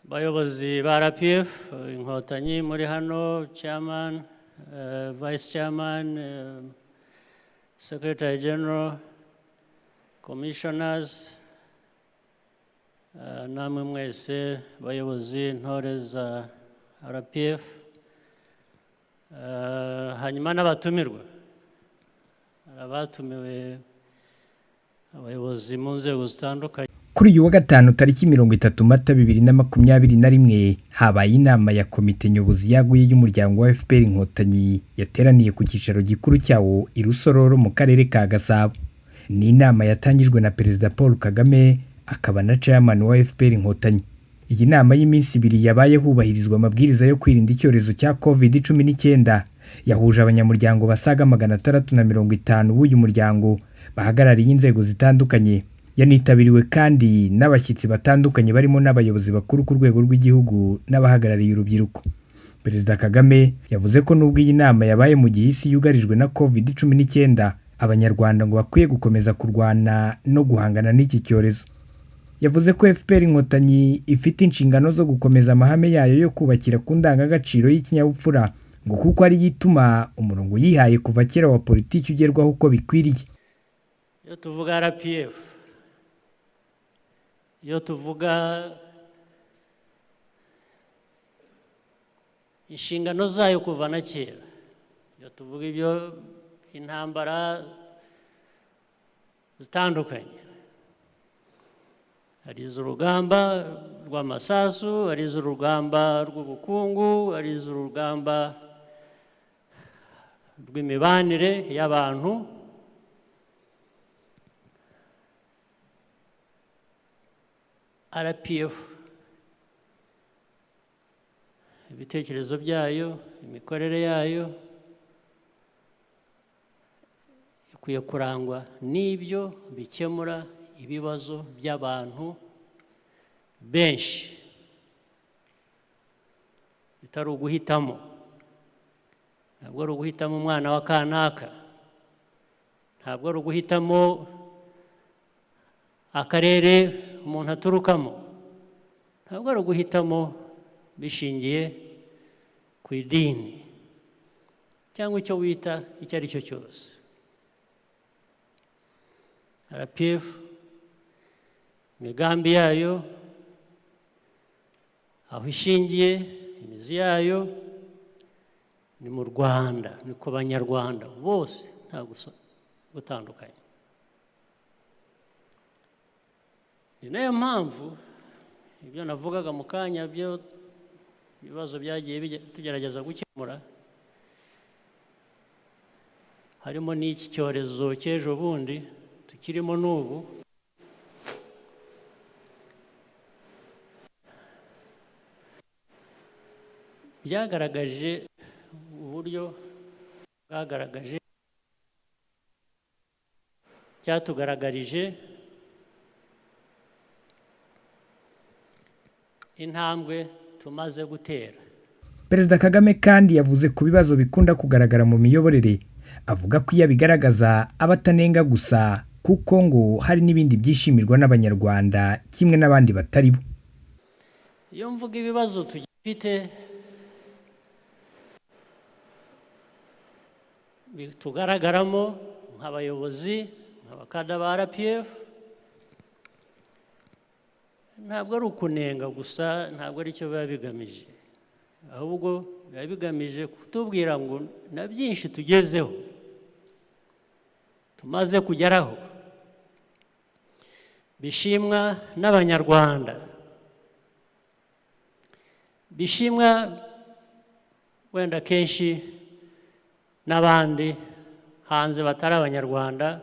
Bayobozi ba RPF Inkotanyi muri hano, chairman, vice chairman, secretary general, commissioners, namwe mwese bayobozi ntore za RPF, hanyuma n'abatumirwa, hari abatumiwe, abayobozi mu nzego zitandukanye. Kuri uyu wa gatanu tariki 30 Mata 2021 habaye inama ya komite nyobozi yaguye y'umuryango wa FPR Inkotanyi yateraniye ku cyicaro gikuru cyawo i Rusororo mu karere ka Gasabo. Ni inama yatangijwe na Perezida Paul Kagame akaba na chairman wa FPR Inkotanyi. Iyi nama y'iminsi ibiri yabaye hubahirizwa amabwiriza yo kwirinda icyorezo cya Covid-19 yahuje abanyamuryango basaga 650 b'uyu muryango bahagarariye inzego zitandukanye. Yanitabiriwe kandi n'abashyitsi batandukanye barimo n'abayobozi bakuru ku rwego rw'igihugu n'abahagarariye urubyiruko. Perezida Kagame yavuze ko nubwo iyi nama yabaye mu gihe isi yugarijwe na Covid-19, Abanyarwanda ngo bakwiye gukomeza kurwana no guhangana n'iki cyorezo. Yavuze ko FPR Inkotanyi ifite inshingano zo gukomeza amahame yayo yo kubakira ku ndangagaciro y'ikinyabupfura ngo kuko ariyo ituma umurongo yihaye kuva kera wa politiki ugerwaho uko bikwiriye. Iyo tuvuga RPF, iyo tuvuga inshingano zayo kuva na kera, iyo tuvuga ibyo intambara zitandukanye, hari iz'urugamba rw'amasasu, hari iz'urugamba rw'ubukungu, hari iz'urugamba rw'imibanire y'abantu, RPF ibitekerezo byayo, imikorere yayo ikwiye kurangwa n'ibyo bikemura ibibazo by'abantu benshi, bitari uguhitamo. Ntabwo ari uguhitamo umwana wa kanaka, ntabwo ari uguhitamo akarere umuntu aturukamo, ntabwo ari uguhitamo bishingiye ku idini cyangwa icyo wita icyo ari cyo cyose. RPF imigambi yayo, aho ishingiye, imizi yayo ni mu Rwanda, ni ku Banyarwanda bose, nta gutandukanya. Ni nayo mpamvu ibyo navugaga mu kanya byo ibibazo byagiye tugerageza gukemura, harimo n'iki cyorezo cy'ejo bundi tukirimo n'ubu, byagaragaje uburyo bwagaragaje, cyatugaragarije intambwe tumaze gutera. Perezida Kagame kandi yavuze ku bibazo bikunda kugaragara mu miyoborere, avuga ko iyo abigaragaza aba atanenga gusa kuko ngo hari n'ibindi byishimirwa n'Abanyarwanda kimwe n'abandi batari bo. Iyo mvuga ibibazo tugifite tugaragaramo nk'abayobozi, nk'abakada ba RPF, ntabwo ari ukunenga gusa, ntabwo ari cyo biba bigamije, ahubwo biba bigamije kutubwira ngo na byinshi tugezeho, tumaze kugeraho, bishimwa n'Abanyarwanda, bishimwa wenda kenshi n'abandi hanze batari Abanyarwanda,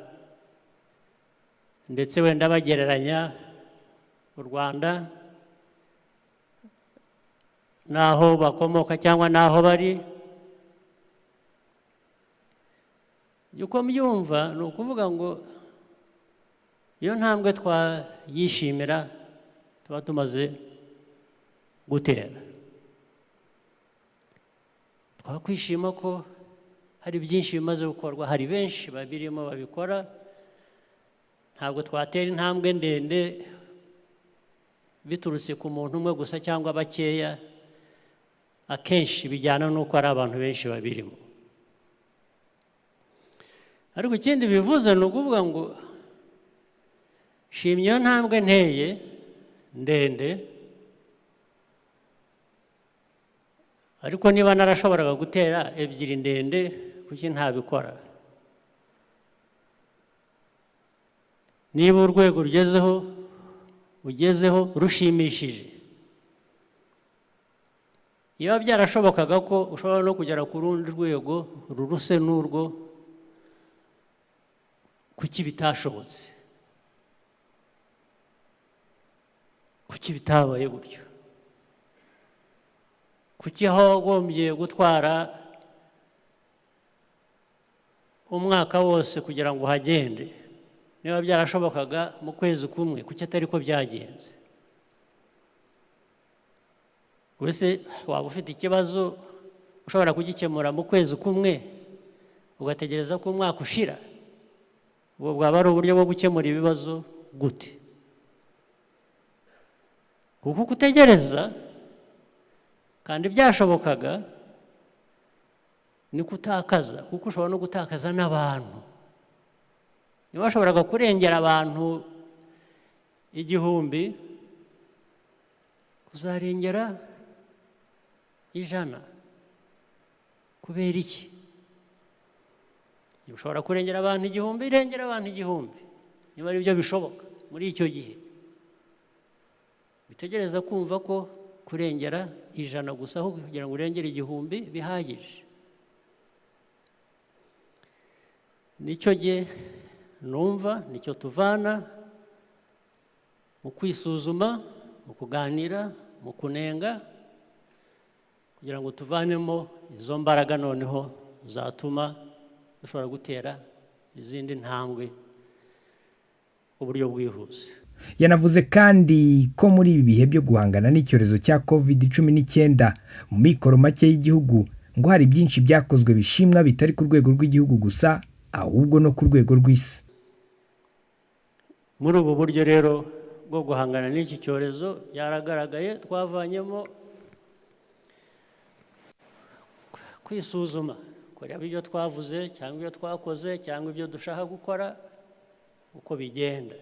ndetse wenda bagereranya u Rwanda n'aho bakomoka cyangwa n'aho bari. Uko mbyumva ni ukuvuga ngo iyo ntambwe twayishimira tuba tumaze gutera, twakwishima ko hari byinshi bimaze gukorwa, hari benshi babirimo babikora. Ntabwo twatera intambwe ndende Biturutse ku muntu umwe gusa cyangwa bakeya, akenshi bijyana n'uko ari abantu benshi babirimo. Ariko ikindi bivuze ni ukuvuga ngo shimye iyo ntambwe nteye ndende, ariko niba narashoboraga gutera ebyiri ndende, kuki ntabikora? Niba urwego ugezeho rushimishije, iyo byarashobokaga ko ushobora no kugera ku rundi rwego ruruse n'urwo, kuki bitashobotse? Kuki bitabaye gutyo? Kuki aho wagombye gutwara umwaka wose kugira ngo uhagende, niba byarashobokaga mu kwezi kumwe, kuki atari ko byagenze? Wese waba ufite ikibazo ushobora kugikemura mu kwezi kumwe, ugategereza ko umwaka ushira? Ubwo bwaba ari uburyo bwo gukemura ibibazo gute? Kuko kutegereza kandi byashobokaga ni kutakaza, kuko ushobora no gutakaza n'abantu. Niba washoboraga kurengera abantu 1000, uzarengera 100. Kubera iki? Ushobora kurengera abantu 1000, irengera abantu 1000 niba ari byo bishoboka muri icyo gihe. Bitegereza kumva ko kurengera 100 gusa aho kugira ngo urengere 1000 bihagije. Nicyo gihe numva, nicyo tuvana mu kwisuzuma, mu kuganira, mu kunenga, kugira ngo tuvanemo izo mbaraga noneho zatuma dushobora gutera izindi ntambwe uburyo bwihuse. Yanavuze kandi ko muri ibi bihe byo guhangana n'icyorezo cya COVID-19 mu mikoro make y'igihugu ngo hari byinshi byakozwe bishimwa bitari ku rwego rw'igihugu gusa, ahubwo no ku rwego rw'isi. Muri ubu buryo rero bwo guhangana n'iki cyorezo byaragaragaye, twavanyemo kwisuzuma, kureba ibyo twavuze cyangwa ibyo twakoze cyangwa ibyo dushaka gukora uko bigenda,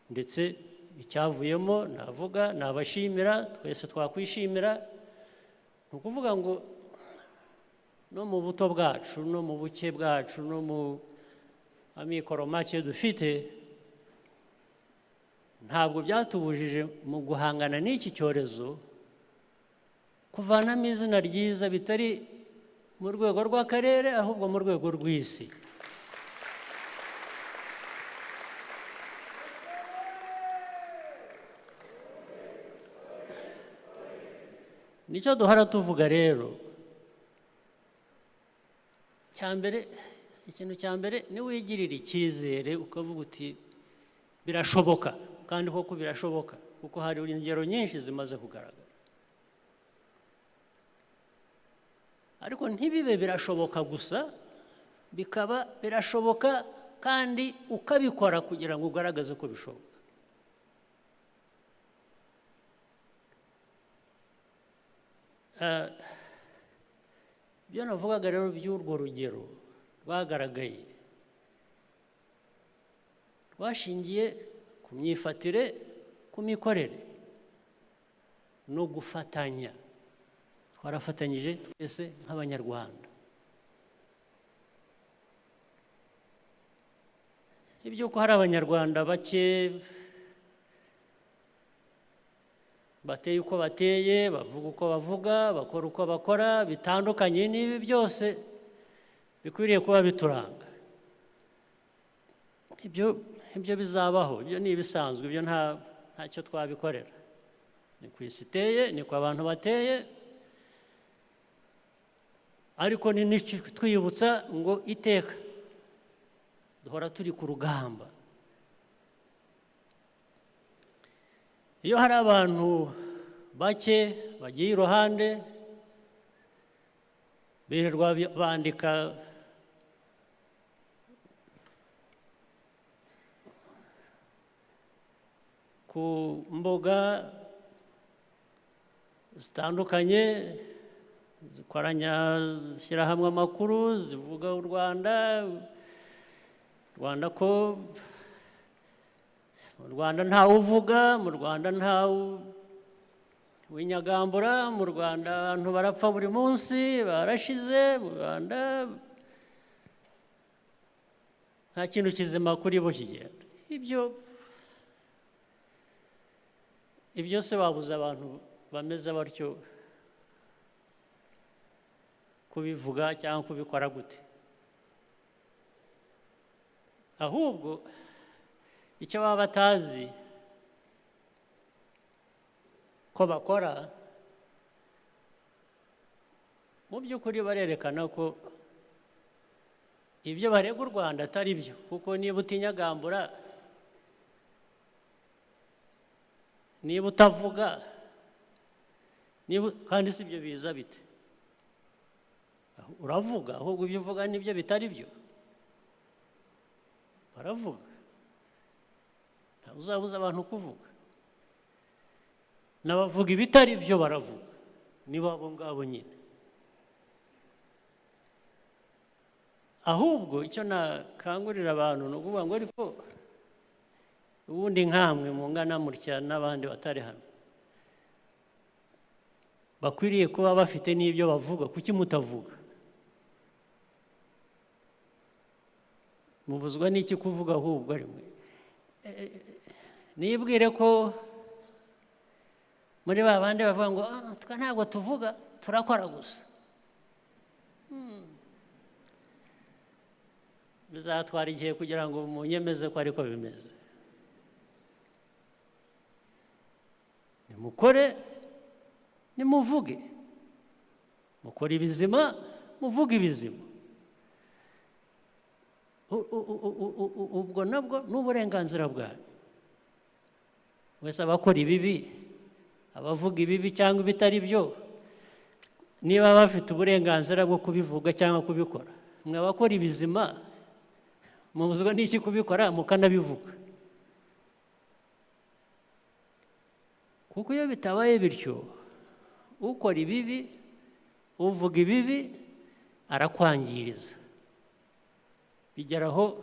ndetse icyavuyemo navuga nabashimira, twese twakwishimira. Ni ukuvuga ngo no mu buto bwacu, no mu buke bwacu, no mu amikoro make dufite, ntabwo byatubujije mu guhangana n'iki cyorezo kuvanamo izina ryiza bitari mu rwego rw'akarere, ahubwo mu rwego rw'isi. Nicyo duhora tuvuga rero. Ikintu cya mbere ni wigirira icyizere ukavuga uti birashoboka, kandi koko birashoboka, kuko hari ingero nyinshi zimaze kugaragara. Ariko ntibibe birashoboka gusa, bikaba birashoboka kandi ukabikora kugira ngo ugaragaze ko bishoboka. Ibyo navugaga rero by'urwo rugero rwagaragaye rwashingiye ku myifatire, ku mikorere no gufatanya. Twarafatanyije twese nk'Abanyarwanda. Iby'uko hari Abanyarwanda bake bateye uko bateye, bavuga uko bavuga, bakora uko bakora, bitandukanye n'ibi byose bikwiriye kuba bituranga. Ibyo bizabaho, ibyo ni ibisanzwe, ibyo ntacyo twabikorera. Ni ku isi iteye, ni ku abantu bateye, ariko ni twiyibutsa ngo iteka duhora turi ku rugamba. Iyo hari abantu bake bagiye iruhande birirwa bandika ku mbuga zitandukanye zikoranya, zishyira hamwe amakuru, zivuga u Rwanda ko mu Rwanda ntawe uvuga, mu Rwanda ntawe winyagambura, mu Rwanda abantu barapfa buri munsi, barashize, mu Rwanda nta kintu kizima kuri bo kigenda. Ibyo se babuze abantu bameze batyo kubivuga cyangwa kubikora gute? Ahubwo icyo baba batazi ko bakora, mu by'ukuri barerekana ko ibyo barega u Rwanda atari byo, kuko niba utinyagambura, niba utavuga, niba kandi si ibyo biza bite? Uravuga, ahubwo ibyo uvuga nibyo bitari byo. Baravuga, ntawe uzabuza abantu kuvuga, n'abavuga ibitari byo baravuga, nibo abo ngabo nyine. Ahubwo icyo nakangurira abantu ni ukuvuga ngo ariko ubundi nkamwe mungana mutya n'abandi batari hano bakwiriye kuba bafite n'ibyo bavuga, kuki mutavuga? Mubuzwa n'iki kuvuga? Ahubwo ari mwe nibwire ko muri ba bandi bavuga ngo twe ntabwo tuvuga, turakora gusa. Bizatwara igihe kugira ngo munyemeze ko ariko bimeze. Nimukore, nimuvuge, mukore ibizima, muvuge ibizima. Ubwo nabwo ni uburenganzira bwanyu. Wese abakora ibibi, abavuga ibibi cyangwa ibitari byo, niba bafite uburenganzira bwo kubivuga cyangwa kubikora, mwe abakora ibizima mubuzwa n'iki kubikora mukanabivuga? Kuko iyo bitabaye bityo, ukora ibibi, uvuga ibibi arakwangiriza. Bigeraho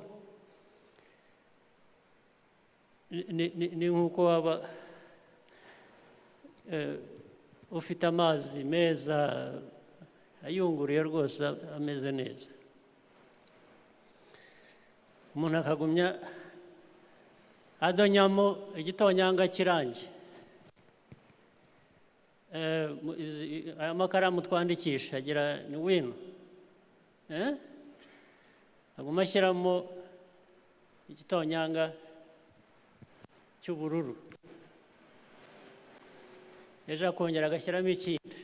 ni nk'uko waba ufite amazi meza ayunguruye rwose ameze neza, umuntu akagumya adonyamo igitonyanga kirangi. Aya makaramu twandikisha agira ni wino, aguma ashyiramo igitonyanga cy'ubururu, ejo akongera agashyiramo ikindi.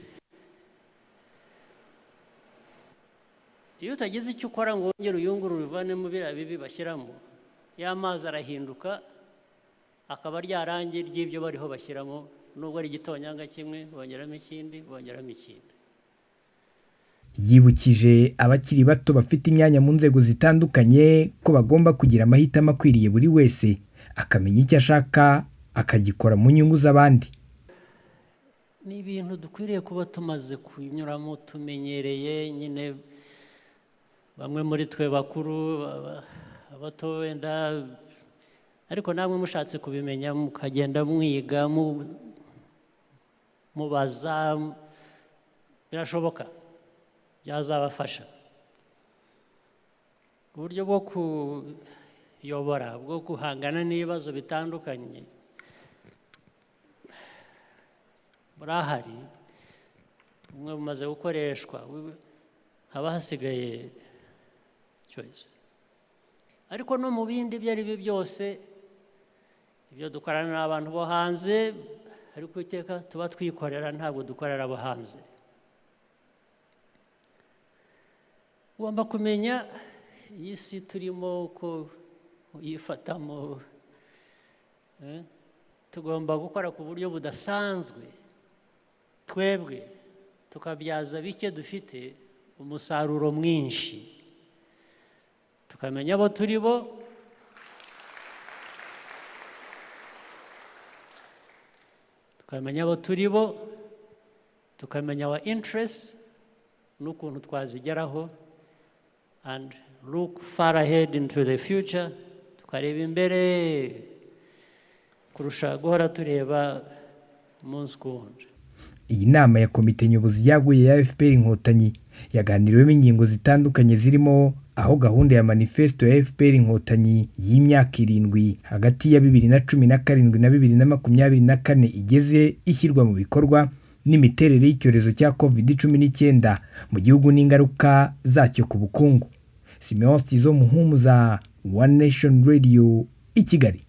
Iyo utagize icyo ukora ngo wongere uyungurure uvanemo biriya bibi bashyiramo, ya mazi arahinduka akaba rya rangi ry'ibyo bariho bashyiramo, nubwo ari igitonyanga kimwe bongeramo ikindi, bongeramo ikindi. Yibukije abakiri bato bafite imyanya mu nzego zitandukanye ko bagomba kugira amahitamo akwiriye, buri wese akamenya icyo ashaka akagikora mu nyungu z'abandi. Ni ibintu dukwiriye kuba tumaze kunyuramo, tumenyereye nyine, bamwe muri twe bakuru, abato wenda, ariko namwe mushatse kubimenya mukagenda mwiga, mubaza, birashoboka byazabafasha. Uburyo bwo kuyobora, bwo guhangana n'ibibazo bitandukanye burahari, bumwe bumaze gukoreshwa, haba hasigaye choice. Ariko no mu bindi ibyo ari byo byose, ibyo dukorana n'abantu bo hanze, ariko iteka tuba twikorera, ntabwo dukorera abo hanze. Ugomba kumenya iyi si turimo uko uyifatamo, tugomba gukora ku buryo budasanzwe, twebwe tukabyaza bike dufite umusaruro mwinshi, tukamenya abo turi bo, tukamenya abo turi bo, Tukamenya our interests n'ukuntu twazigeraho, and look far ahead into the future, tukareba imbere kurusha guhora tureba umunsi ku wundi. Iyi nama ya komite nyobozi yaguye ya FPR Inkotanyi yaganiriwemo ingingo zitandukanye, zirimo aho gahunda ya manifesto ya FPR Inkotanyi y'imyaka 7 hagati ya 2017 na 2024 igeze ishyirwa mu bikorwa, n'imiterere y'icyorezo cya Covid-19 mu gihugu n'ingaruka zacyo ku bukungu. Simeon Stizo Muhumuza, One Nation Radio, i Kigali.